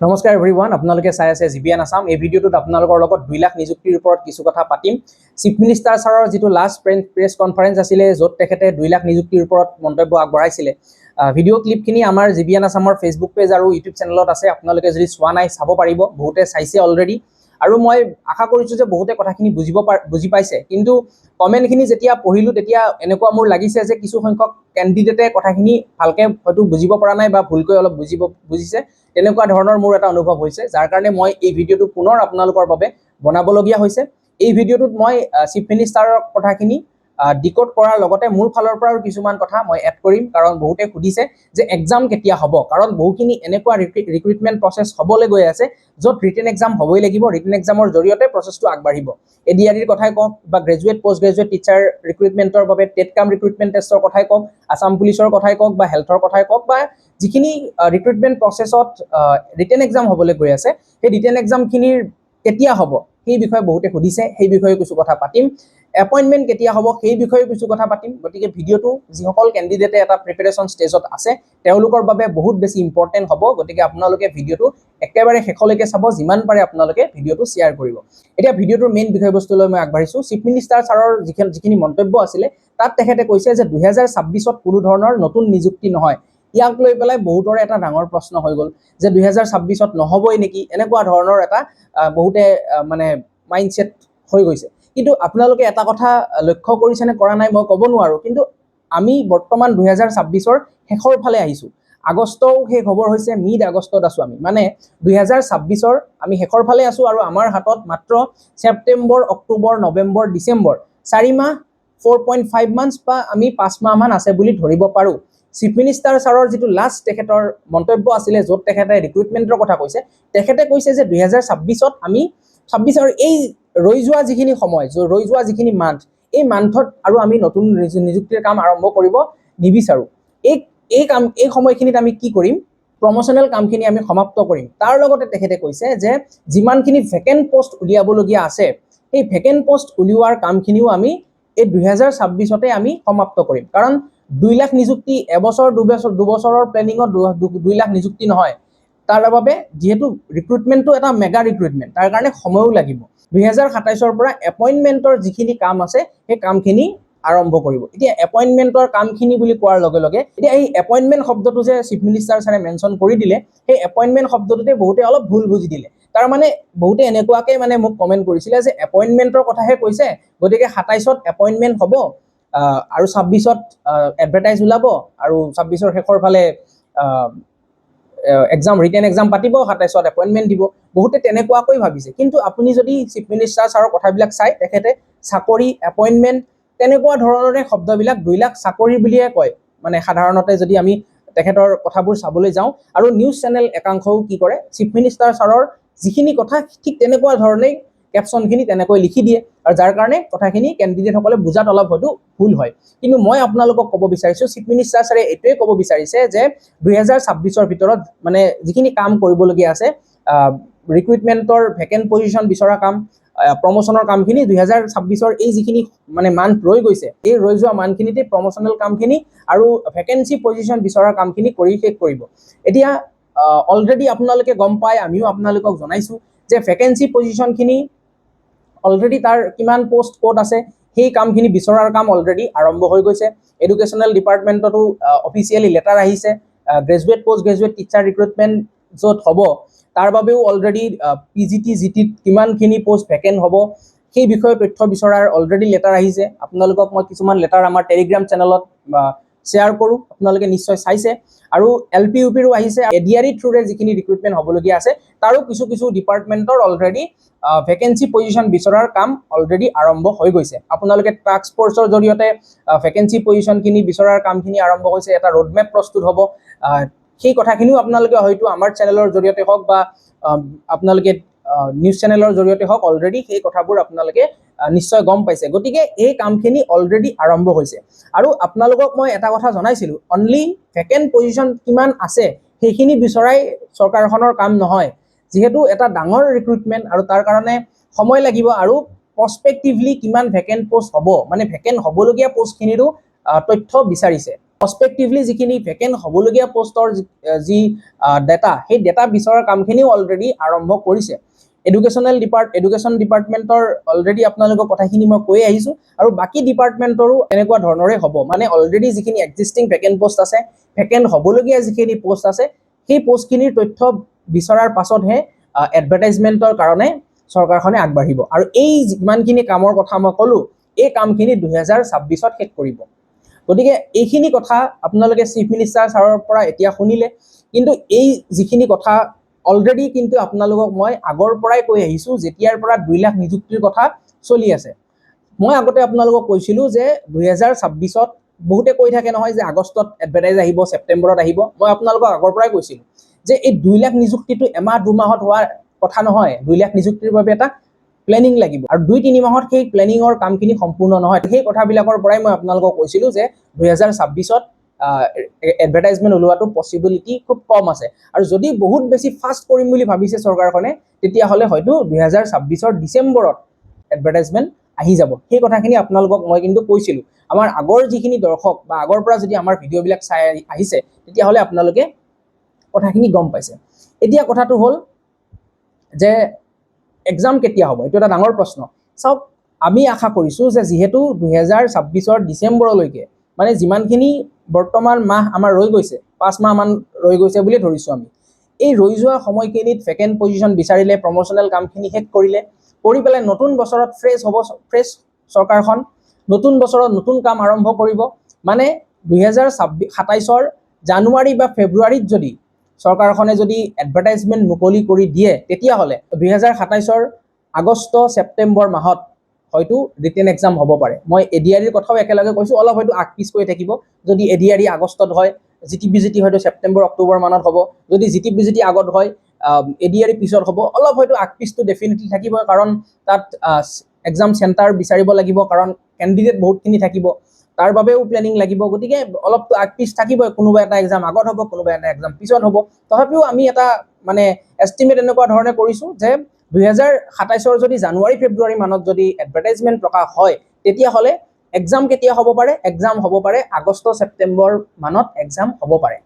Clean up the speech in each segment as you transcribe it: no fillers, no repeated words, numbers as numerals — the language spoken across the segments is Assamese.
নমস্কাৰ এভৰিৱান, আপোনালোকে চাই আছে জি বি এন আছাম। এই ভিডিঅ'টোত আপোনালোকৰ লগত 2 লাখ নিযুক্তিৰ ওপৰত কিছু কথা পাতিম। চিফ মিনিষ্টাৰ ছাৰৰ যিটো লাষ্ট প্ৰেছ কনফাৰেঞ্চ আছিলে, য'ত তেখেতে 2 লাখ নিযুক্তিৰ ওপৰত মন্তব্য আগবঢ়াইছিলে, ভিডিঅ' ক্লিপখিনি আমাৰ জি বি এন আছামৰ ফেচবুক পেজ আৰু ইউটিউব চেনেলত আছে। আপোনালোকে যদি চোৱা নাই, চাব পাৰিব। বহুতে চাইছে অলৰেডি আৰু মই আশা কৰিছোঁ যে বহুতে কথাখিনি বুজি পাইছে। কিন্তু কমেণ্টখিনি যেতিয়া পঢ়িলোঁ, তেতিয়া এনেকুৱা মোৰ লাগিছে যে কিছু সংখ্যক কেণ্ডিডেটে কথাখিনি ভালকৈ হয়তো বুজিব পৰা নাই বা ভুলকৈ অলপ বুজিছে। তেনেকুৱা ধৰণৰ মোৰ এটা অনুভৱ হৈছে, যাৰ কাৰণে মই এই ভিডিঅ'টো পুনৰ আপোনালোকৰ বাবে বনাবলগীয়া হৈছে। এই ভিডিঅ'টোত মই চিফ মিনিষ্টাৰৰ কথাখিনি ডিক'ড কৰাৰ লগতে মোৰ ফালৰ পৰাও কিছুমান কথা মই এড কৰিম, কাৰণ বহুতে সুধিছে যে এক্সাম কেতিয়া হ'ব। কাৰণ বহুখিনি এনেকুৱা ৰিক্ৰুইটমেণ্ট প্ৰচেছ হ'বলৈ গৈ আছে য'ত ৰিটেন এক্সাম হ'বই লাগিব। ৰিটেন এক্সামৰ জৰিয়তে প্ৰচেছটো আগবাঢ়িব। এডিআৰিৰ কথাই কওক বা গ্ৰেজুৱেট, পষ্ট গ্ৰেজুৱেট টিচাৰ ৰিক্ৰুইটমেণ্টৰ বাবে টেট কাম ৰিক্ৰুইটমেণ্ট টেষ্টৰ কথাই কওক, আছাম পুলিচৰ কথাই কওক বা হেল্থৰ কথাই কওক বা যিখিনি ৰিক্ৰুইটমেণ্ট প্ৰচেছত ৰিটেন এক্সাম হ'বলৈ গৈ আছে, সেই ৰিটেন এক্সামখিনিৰ কেতিয়া হ'ব সেই বিষয়ে বহুতে সুধিছে। সেই বিষয়ে কিছু কথা পাতিম। এপইণ্টমেণ্ট কেতিয়া হ'ব সেই বিষয়ে কিছু কথা পাতিম। গতিকে ভিডিঅ'টো যিসকল কেণ্ডিডেটে এটা প্ৰিপেৰেশ্যন ষ্টেজত আছে, তেওঁলোকৰ বাবে বহুত বেছি ইম্পৰ্টেণ্ট হ'ব। গতিকে আপোনালোকে ভিডিঅ'টো একেবাৰে শেষলৈকে চাব। যিমান পাৰে আপোনালোকে ভিডিঅ'টো শ্বেয়াৰ কৰিব। এতিয়া ভিডিঅ'টোৰ মেইন বিষয়বস্তুলৈ মই আগবাঢ়িছোঁ। চিফ মিনিষ্টাৰ ছাৰৰ যিখিনি মন্তব্য আছিলে, তাত তেখেতে কৈছে যে 2026ত কোনো ধৰণৰ নতুন নিযুক্তি নহয়। ইয়াক লৈ পেলাই বহুতৰে এটা ডাঙৰ প্ৰশ্ন হৈ গ'ল যে 2026ত নহ'বই নেকি? এনেকুৱা ধৰণৰ এটা বহুতে মানে মাইণ্ডছেট হৈ গৈছে। কিন্তু আপোনালোকে এটা কথা লক্ষ্য কৰিছে নে কৰা নাই মই ক'ব নোৱাৰোঁ, কিন্তু আমি বৰ্তমান 2026ৰ শেষৰ ফালে আহিছোঁ। আগষ্টও শেষ হ'বৰ হৈছে, মিড আগষ্টত আছোঁ আমি। মানে 2026ৰ আমি শেষৰ ফালে আছোঁ আৰু আমাৰ হাতত মাত্ৰ ছেপ্টেম্বৰ, অক্টোবৰ, নৱেম্বৰ, ডিচেম্বৰ 4 মাহ, 4.5 মান্থছ বা আমি 5 মাহমান আছে বুলি ধৰিব পাৰোঁ। চিফ মিনিষ্টাৰ ছাৰৰ যিটো লাষ্ট তেখেতৰ মন্তব্য আছিলে, য'ত তেখেতে ৰিক্ৰুইটমেণ্টৰ কথা কৈছে, তেখেতে কৈছে যে 2026ত আমি 26ৰ এই ৰৈ যোৱা যিখিনি সময়, ৰৈ যোৱা যিখিনি মান্থ, এই মান্থত আৰু আমি নতুন নিযুক্তিৰ কাম আৰম্ভ কৰিব নিবিচাৰোঁ। এই এই কাম এই সময়খিনিত আমি কি কৰিম? প্ৰমোচনেল কামখিনি আমি সমাপ্ত কৰিম। তাৰ লগতে তেখেতে কৈছে যে যিমানখিনি ভেকেণ্ট পষ্ট উলিয়াবলগীয়া আছে, সেই ভেকেণ্ট পষ্ট উলিওৱাৰ কামখিনিও আমি এই 2026তে আমি সমাপ্ত কৰিম। কাৰণ 2 লাখ নিযুক্তি এবছৰ, দুবছৰ, দুবছৰৰ প্লেনিঙত 2 লাখ নিযুক্তি নহয়। তাৰ বাবে যিহেতু ৰিক্ৰুইটমেণ্টটো এটা মেগা ৰিক্ৰুইটমেণ্ট, তাৰ কাৰণে সময়ো লাগিব। 2027ৰ পৰা এপইণ্টমেণ্টৰ যিখিনি কাম আছে, সেই কামখিনি আৰম্ভ কৰিব। এতিয়া এপইণ্টমেণ্টৰ কামখিনি বুলি কোৱাৰ লগে লগে এতিয়া এই এপইণ্টমেণ্ট শব্দটো যে চিফ মিনিষ্টাৰ ছাৰে মেনশ্যন কৰি দিলে, সেই এপইণ্টমেণ্ট শব্দটোতে বহুতে অলপ ভুল বুজি দিলে। তাৰমানে বহুতে এনেকুৱাকে মানে মোক কমেণ্ট কৰিছিলে যে এপইণ্টমেণ্টৰ কথাহে কৈছে, গতিকে 27ত এপইণ্টমেণ্ট হ'ব আৰু 26ত এডভাৰটাইজ ওলাব আৰু 26ৰ শেষৰ ফালে এক্সাম, ৰিটেন এক্সাম পাতিব, 27ত এপইণ্টমেণ্ট দিব। বহুতে তেনেকুৱাকৈ ভাবিছে। কিন্তু আপুনি যদি চিফ মিনিষ্টাৰ ছাৰৰ কথাবিলাক চায়, তেখেতে চাকৰি, এপইণ্টমেণ্ট তেনেকুৱা ধৰণৰে শব্দবিলাক, 2 লাখ চাকৰি বুলিয়ে কয়। মানে সাধাৰণতে যদি আমি তেখেতৰ কথাবোৰ চাবলৈ যাওঁ আৰু নিউজ চেনেল একাংশও কি কৰে, চিফ মিনিষ্টাৰ ছাৰৰ যিখিনি কথা ঠিক তেনেকুৱা ধৰণেই কেপশ্যনখিনি তেনেকৈ লিখি দিয়ে আৰু যাৰ কাৰণে কথাখিনি কেণ্ডিডেটসকলে বুজাত অলপ হয়তো ভুল হয়। কিন্তু মই আপোনালোকক ক'ব বিচাৰিছোঁ, চিফ মিনিষ্টাৰ ছাৰে এইটোৱে ক'ব বিচাৰিছে যে 2026ৰ ভিতৰত মানে যিখিনি কাম কৰিবলগীয়া আছে, ৰিক্ৰুইটমেণ্টৰ ভেকেণ্ট পজিশ্যন বিচৰা কাম, প্ৰমোচনৰ কামখিনি 2026ৰ এই যিখিনি মানে মান্থ ৰৈ গৈছে, এই ৰৈ যোৱা মান্থখিনিতে প্ৰমোচনেল কামখিনি আৰু ভেকেঞ্চি পজিশ্যন বিচৰা কামখিনি কৰি শেষ কৰিব। এতিয়া অলৰেডি আপোনালোকে গম পায়, আমিও আপোনালোকক জনাইছোঁ যে ভেকেঞ্চি পজিশ্যনখিনি অলৰেডি তাৰ কিমান পষ্ট ক'ত আছে, সেই কামখিনি বিচৰাৰ কাম অলৰেডি আৰম্ভ হৈ গৈছে। এডুকেশ্যনেল ডিপাৰ্টমেণ্টতো অফিচিয়েলি লেটাৰ আহিছে। Graduate, post graduate teacher recruitment য'ত হ'ব, তাৰ বাবেও অলৰেডি পিজিটি, জিটিত কিমানখিনি পষ্ট ভেকেণ্ট হ'ব, সেই বিষয়ে তথ্য বিচৰাৰ অলৰেডি লেটাৰ আহিছে। আপোনালোকক মই কিছুমান লেটাৰ আমাৰ টেলিগ্ৰাম চেনেলত শ্বেয়াৰ কৰোঁ, আপোনালোকে নিশ্চয় চাইছে। আৰু এল পি, ইউ পিৰো আহিছে। এডিআৰি থ্ৰুৰে যিখিনি ৰিক্ৰুইটমেণ্ট হ'বলগীয়া আছে, তাৰো কিছু কিছু ডিপাৰ্টমেণ্টৰ অলৰেডি ভেকেঞ্চি পজিশ্যন বিচৰাৰ কাম অলৰেডি আৰম্ভ হৈ গৈছে। আপোনালোকে টাস্ক ফ'ৰ্চৰ জৰিয়তে ভেকেঞ্চি পজিশ্যনখিনি বিচৰাৰ কামখিনি আৰম্ভ হৈছে। এটা ৰোডমেপ প্ৰস্তুত হ'ব। সেই কথাখিনিও আপোনালোকে হয়তো আমাৰ চেনেলৰ জৰিয়তে হওক বা আপোনালোকে নিউজ চেনেলৰ জৰিয়তে হওক, অলৰেডি সেই কথাবোৰ আপোনালোকে নিশ্চয় গম পাইছে। গতিকে এই কামখিনি অলৰেডি আৰম্ভ হৈছে। আৰু আপোনালোকক মই এটা কথা জনাইছিলোঁ, অনলি ভেকেণ্ট পজিশ্যন কিমান আছে সেইখিনি বিচৰাই চৰকাৰখনৰ কাম নহয়। যিহেতু এটা ডাঙৰ ৰিক্ৰুইটমেণ্ট আৰু তাৰ কাৰণে সময় লাগিব আৰু প্ৰস্পেক্টিভলি কিমান ভেকেণ্ট পষ্ট হ'ব, মানে ভেকেণ্ট হ'বলগীয়া পষ্টখিনিৰো তথ্য বিচাৰিছে। প্ৰস্পেক্টিভলি যিখিনি ভেকেণ্ট হ'বলগীয়া পষ্টৰ যি ডেটা, সেই ডেটা বিচৰাৰ কামখিনিও অলৰেডি আৰম্ভ কৰিছে। এডুকেশ্যন ডিপাৰ্টমেণ্টৰ অলৰেডি আপোনালোকৰ কথাখিনি মই কৈ আহিছোঁ আৰু বাকী ডিপাৰ্টমেণ্টৰো এনেকুৱা ধৰণৰে হ'ব। মানে অলৰেডি যিখিনি এক্সিষ্টিং ভেকেণ্ট পষ্ট আছে, ভেকেণ্ট হ'বলগীয়া যিখিনি পষ্ট আছে, সেই পষ্টখিনিৰ তথ্য বিচৰাৰ পাছতহে এডভাৰটাইজমেণ্টৰ কাৰণে চৰকাৰখনে আগবাঢ়িব। আৰু এই যিমানখিনি কামৰ কথা মই ক'লোঁ, এই কামখিনি 2026ত শেষ কৰিব। গতিকে এইখিনি কথা আপোনালোকে চিফ মিনিষ্টাৰ ছাৰৰ পৰা এতিয়া শুনিলে, কিন্তু এই যিখিনি কথা অলৰেডি কিন্তু আপোনালোকক মই আগৰ পৰাই কৈ আহিছোঁ, যেতিয়াৰ পৰা 2 লাখ নিযুক্তিৰ কথা চলি আছে। মই আগতে আপোনালোকক কৈছিলোঁ যে 2026ত, বহুতে কৈ থাকে নহয় যে আগষ্টত এডভাৰটাইজ আহিব, ছেপ্টেম্বৰত আহিব। মই আপোনালোকক আগৰ পৰাই কৈছিলোঁ যে এই 2 লাখ নিযুক্তিটো এমাহ দুমাহত হোৱা কথা নহয়। 2 লাখ নিযুক্তিৰ বাবে এটা প্লেনিং লাগিব আৰু 2-3 মাহত সেই প্লেনিঙৰ কামখিনি সম্পূৰ্ণ নহয়। সেই কথাবিলাকৰ পৰাই মই আপোনালোকক কৈছিলোঁ যে 2026ত এডভাৰটাইজমেণ্ট ওলোৱাটো পচিবিলিটি খুব কম আছে আৰু যদি বহুত বেছি ফাষ্ট কৰিম বুলি ভাবিছে চৰকাৰখনে, তেতিয়াহ'লে হয়তো 2026ৰ ডিচেম্বৰত এডভাৰটাইজমেণ্ট আহি যাব। সেই কথাখিনি আপোনালোকক মই কিন্তু কৈছিলোঁ। আমাৰ আগৰ যিখিনি দৰ্শক বা আগৰ পৰা যদি আমাৰ ভিডিঅ'বিলাক চাই আহিছে, তেতিয়াহ'লে আপোনালোকে কথাখিনি গম পাইছে। এতিয়া কথাটো হ'ল যে এক্সাম কেতিয়া হ'ব? এইটো এটা ডাঙৰ প্ৰশ্ন। চাওক, আমি আশা কৰিছোঁ যে যিহেতু 2026ৰ ডিচেম্বৰলৈকে, মানে যিমানখিনি বৰ্তমান মাহ আমাৰ ৰৈ গৈছে, 5 মাহমান ৰৈ গৈছে বুলি ধৰিছোঁ আমি, এই ৰৈ যোৱা সময়খিনিত ভেকেণ্ট পজিশ্যন বিচাৰিলে, প্ৰমোচনেল কামখিনি শেষ কৰিলে, কৰি পেলাই নতুন বছৰত ফ্ৰেছ হ'ব, ফ্ৰেছ চৰকাৰখন নতুন বছৰত নতুন কাম আৰম্ভ কৰিব। মানে 2026 27ৰ জানুৱাৰী বা ফেব্ৰুৱাৰীত যদি চৰকাৰখনে যদি এডভাৰটাইজমেণ্ট মুকলি কৰি দিয়ে, তেতিয়াহ'লে 2027ৰ আগষ্ট ছেপ্টেম্বৰ মাহত হয়তো ৰিটেন এক্সাম হ'ব পাৰে। মই এডিআৰিৰ কথাও একেলগে কৈছোঁ, অলপ হয়তো আগ পিছ কৰি থাকিব। যদি এডিআৰি আগষ্টত হয়, জিটি বিজিটি হয়তো ছেপ্টেম্বৰ অক্টোবৰ মানত হ'ব। যদি জিটি বিজিটি আগত হয়, এডিআৰি পিছত হ'ব। অলপ হয়তো আগ পিছটো ডেফিনেটলি থাকিব, কাৰণ তাত এক্সাম চেণ্টাৰ বিচাৰিব লাগিব, কাৰণ কেণ্ডিডেট বহুতখিনি থাকিব, তাৰ বাবেও প্লেনিং লাগিব। গতিকে অলপতো আগ পিছ থাকিবই। কোনোবা এটা এক্সাম আগত হ'ব, কোনোবা এটা এক্সাম পিছত হ'ব। তথাপিও আমি এটা মানে এষ্টিমেট এনেকুৱা ধৰণে কৰিছোঁ যে 2027ৰ যদি জানুৱাৰী ফেব্ৰুৱাৰী মানত যদি এডভাৰটাইজমেণ্ট প্ৰকাশ হয়, তেতিয়াহ'লে এক্সাম কেতিয়া হ'ব পাৰে? এক্সাম হ'ব পাৰে আগষ্ট ছেপ্টেম্বৰ মানত এক্সাম হ'ব পাৰে।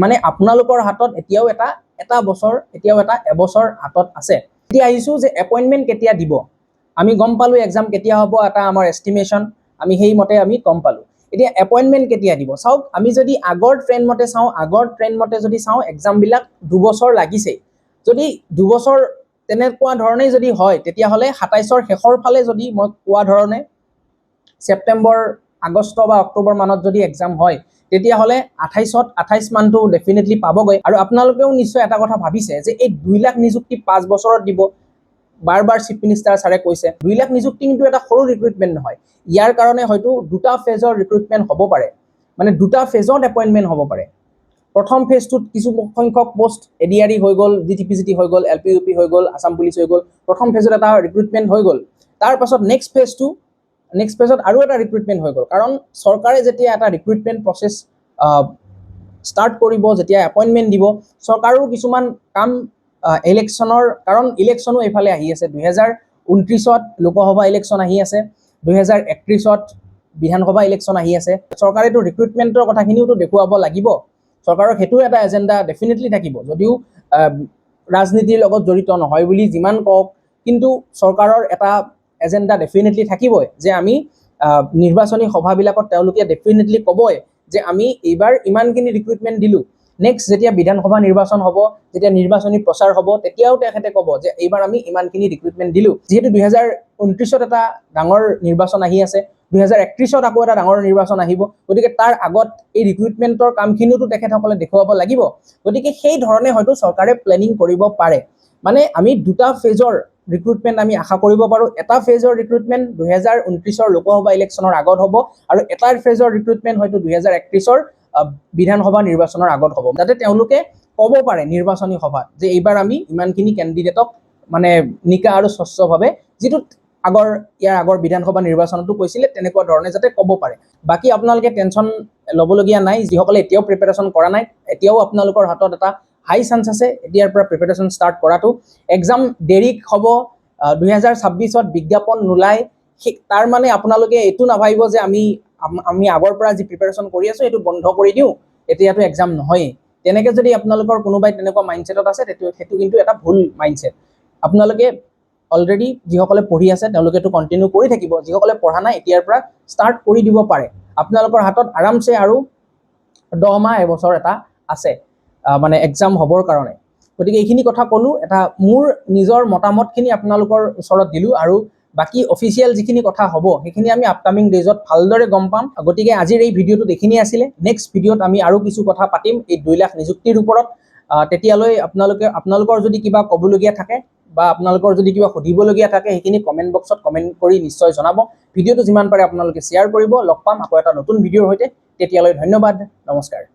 মানে আপোনালোকৰ হাতত এতিয়াও এটা এটা বছৰ, এতিয়াও এটা এবছৰ হাতত আছে। এতিয়া আহিছোঁ যে এপইণ্টমেণ্ট কেতিয়া দিব। আমি গম পালোঁ এক্সাম কেতিয়া হ'ব, এটা আমাৰ এষ্টিমেশ্যন, আমি সেইমতে আমি গম পালোঁ। এতিয়া এপইণ্টমেণ্ট কেতিয়া দিব? চাওক, আমি যদি আগৰ ট্ৰেণ্ড মতে চাওঁ, আগৰ ট্ৰেণ্ড মতে যদি চাওঁ, এক্সামবিলাক 2 বছৰ লাগিছেই। যদি 2 বছৰ তেনেকুৱা ধৰণেই যদি হয়, তেতিয়াহ'লে 27ৰ শেষৰ ফালে, যদি মই কোৱা ধৰণে ছেপ্টেম্বৰ, আগষ্ট বা অক্টোবৰ মানত যদি এক্সাম হয়, তেতিয়াহ'লে 28ত 28 মানটো ডেফিনেটলি পাবগৈ। আৰু আপোনালোকেও নিশ্চয় এটা কথা ভাবিছে যে এই 2 লাখ নিযুক্তি 5 বছৰত দিব, বাৰ বাৰ চিফ মিনিষ্টাৰ ছাৰে কৈছে। 2 লাখ নিযুক্তি কিন্তু এটা সৰু ৰিক্ৰুইটমেণ্ট নহয়। ইয়াৰ কাৰণে হয়তো দুটা ফেজৰ ৰিক্ৰুইটমেণ্ট হ'ব পাৰে, মানে দুটা ফেজত এপইণ্টমেণ্ট হ'ব পাৰে। প্ৰথম ফেজটোত কিছু সংখ্যক পষ্ট, এডিআৰই হৈ গ'ল, জিটি পিজিটি হৈ গ'ল, এলপি ইউ পি হৈ গ'ল, আছাম পুলিচ হৈ গ'ল, প্ৰথম ফেজত এটা ৰিক্ৰুইটমেণ্ট হৈ গ'ল। তাৰ পাছত নেক্সট ফেজত আৰু এটা ৰিক্ৰুইটমেণ্ট হৈ গ'ল। কাৰণ চৰকাৰে যেতিয়া এটা ৰিক্ৰুইটমেণ্ট প্ৰচেছ ষ্টাৰ্ট কৰিব, যেতিয়া এপইণ্টমেণ্ট দিব, চৰকাৰো কিছুমান কাম ইলেকশ্যনৰ, কাৰণ ইলেকশ্যনো এইফালে আহি আছে। 2029ত লোকসভা ইলেকশ্যন আহি আছে, 2031ত বিধানসভা ইলেকশ্যন আহি আছে। চৰকাৰেতো ৰিক্ৰুইটমেণ্টৰ কথাখিনিওতো দেখুৱাব লাগিব। চৰকাৰৰ সেইটো এটা এজেণ্ডা ডেফিনেটলি থাকিব। যদিও ৰাজনীতিৰ লগত জড়িত নহয় বুলি যিমান কওক, কিন্তু চৰকাৰৰ এটা এজেণ্ডা ডেফিনেটলি থাকিবই যে আমি নিৰ্বাচনী সভাবিলাকত তেওঁলোকে ডেফিনেটলি ক'বই যে আমি এইবাৰ ইমানখিনি ৰিক্ৰুইটমেণ্ট দিলোঁ। নেক্সট যেতিয়া বিধানসভা নিৰ্বাচন হ'ব, যেতিয়া নিৰ্বাচনী প্ৰচাৰ হ'ব, তেতিয়াও তেখেতে ক'ব যে এইবাৰ আমি ইমানখিনি ৰিক্ৰুইটমেণ্ট দিলোঁ। যিহেতু 2029ত এটা ডাঙৰ নিৰ্বাচন আহি আছে, 2031ত আকৌ এটা ডাঙৰ নিৰ্বাচন আহিব, গতিকে তাৰ আগত এই ৰিক্ৰুইটমেণ্টৰ কামখিনিওতো তেখেতসকলে দেখুৱাব লাগিব। গতিকে সেই ধৰণে হয়তো চৰকাৰে প্লেনিং কৰিব পাৰে। মানে আমি দুটা ফেজৰ ৰিক্ৰুইটমেণ্ট আমি আশা কৰিব পাৰোঁ। এটা ফেজৰ ৰিক্ৰুইটমেণ্ট 2029ৰ লোকসভা ইলেকশ্যনৰ আগত হ'ব আৰু এটা ফেজৰ ৰিক্ৰুইটমেণ্ট হয়তো 2031ৰ বিধানসভা নিৰ্বাচনৰ আগত হ'ব, যাতে তেওঁলোকে ক'ব পাৰে নিৰ্বাচনী সভাত যে এইবাৰ আমি ইমানখিনি কেণ্ডিডেটক মানে নিকা আৰু স্বচ্ছভাৱে, যিটো ইয়াৰ আগৰ বিধানসভা নিৰ্বাচনতো কৈছিলে, তেনেকুৱা ধৰণে যাতে ক'ব পাৰে। বাকী আপোনালোকে টেনশ্যন ল'বলগীয়া নাই। যিসকলে এতিয়াও প্ৰিপেৰেশ্যন কৰা নাই, এতিয়াও আপোনালোকৰ হাতত এটা হাই চান্স আছে এতিয়াৰ পৰা প্ৰিপেৰেশ্যন ষ্টাৰ্ট কৰাটো। এক্সাম দেৰি হ'ব, 2026ত বিজ্ঞাপন নোলায়, তাৰ মানে আপোনালোকে এইটো নাভাবিব যে আমি আমি আগৰ পৰা যি প্ৰিপেৰেশ্যন কৰি আছোঁ সেইটো বন্ধ কৰি দিওঁ, এতিয়াতো এক্সাম নহয়েই। তেনেকৈ যদি আপোনালোকৰ কোনোবাই তেনেকুৱা মাইণ্ডছেটত আছে, সেইটো কিন্তু এটা ভুল মাইণ্ডছেট। আপোনালোকে অলৰেডি যিসকলে পঢ়ি আছে তেওঁলোকেতো কণ্টিনিউ কৰি থাকিব। যিসকলে পঢ়া নাই, এতিয়াৰ পৰা ষ্টাৰ্ট কৰি দিব পাৰে। আপোনালোকৰ হাতত আৰামছে আৰু 10 মাহ এবছৰ এটা আছে মানে এক্সাম হ'বৰ কাৰণে। গতিকে এইখিনি কথা ক'লোঁ, এটা মোৰ নিজৰ মতামতখিনি আপোনালোকৰ ওচৰত দিলোঁ আৰু বাকী অফিচিয়েল যিখিনি কথা হ'ব, সেইখিনি আমি আপকামিং ডেইজত ভালদৰে গম পাম। গতিকে আজিৰ এই ভিডিঅ'টোত এইখিনি আছিলে। নেক্সট ভিডিঅ'ত আমি আৰু কিছু কথা পাতিম এই 2 লাখ নিযুক্তিৰ ওপৰত। তেতিয়ালৈ আপোনালোকে আপোনালোকৰ যদি কিবা ক'বলগীয়া থাকে বা আপোনালোকৰ যদি কিবা সুধিবলগীয়া থাকে, সেইখিনি কমেণ্ট বক্সত কমেণ্ট কৰি নিশ্চয় জনাব। ভিডিঅ'টো যিমান পাৰে আপোনালোকে শ্বেয়াৰ কৰিব। লগ পাম আকৌ এটা নতুন ভিডিঅ'ৰ সৈতে। তেতিয়ালৈ ধন্যবাদ, নমস্কাৰ।